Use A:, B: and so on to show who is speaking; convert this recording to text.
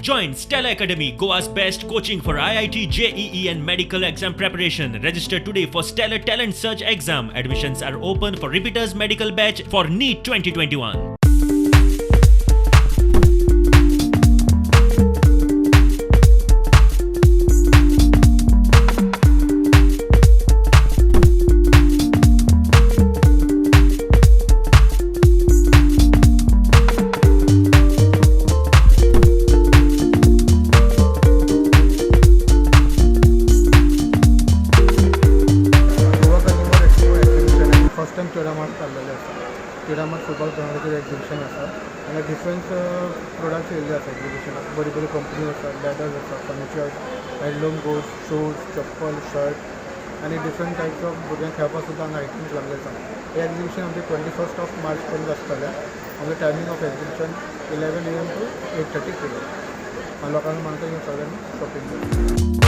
A: Join Stellar Academy, Goa's best coaching for IIT, JEE and medical exam preparation. Register today for Stellar Talent Search exam. Admissions are open for repeaters medical batch for NEET 2021.
B: Goa Carnival Expo exhibition first time Chedamar चाललेलें आसा. चेडामार football ग्रावंडाचेर exhibition आसा. हांगा different products येयल्ले आसा एक्झिबिशनाक. बरी बरी company आसा, लॅदर्स आसा, फर्निचर, हँडलूम गुड्स, शूज, चप्पल, शर्ट आनी डिफरंट टायप्स ऑफ भुरग्यांक खेळपाक सुद्दां हांगा आयटम्स लागले आसा. हें एक्झिबिशन आमचें 21st of March पर्यंत आसतलें. आमचें timing of exhibition 11 a.m. to 8:30 p.m. हांव लोकांक मागता येवन सगळ्यांनी शॉपिंग करचें.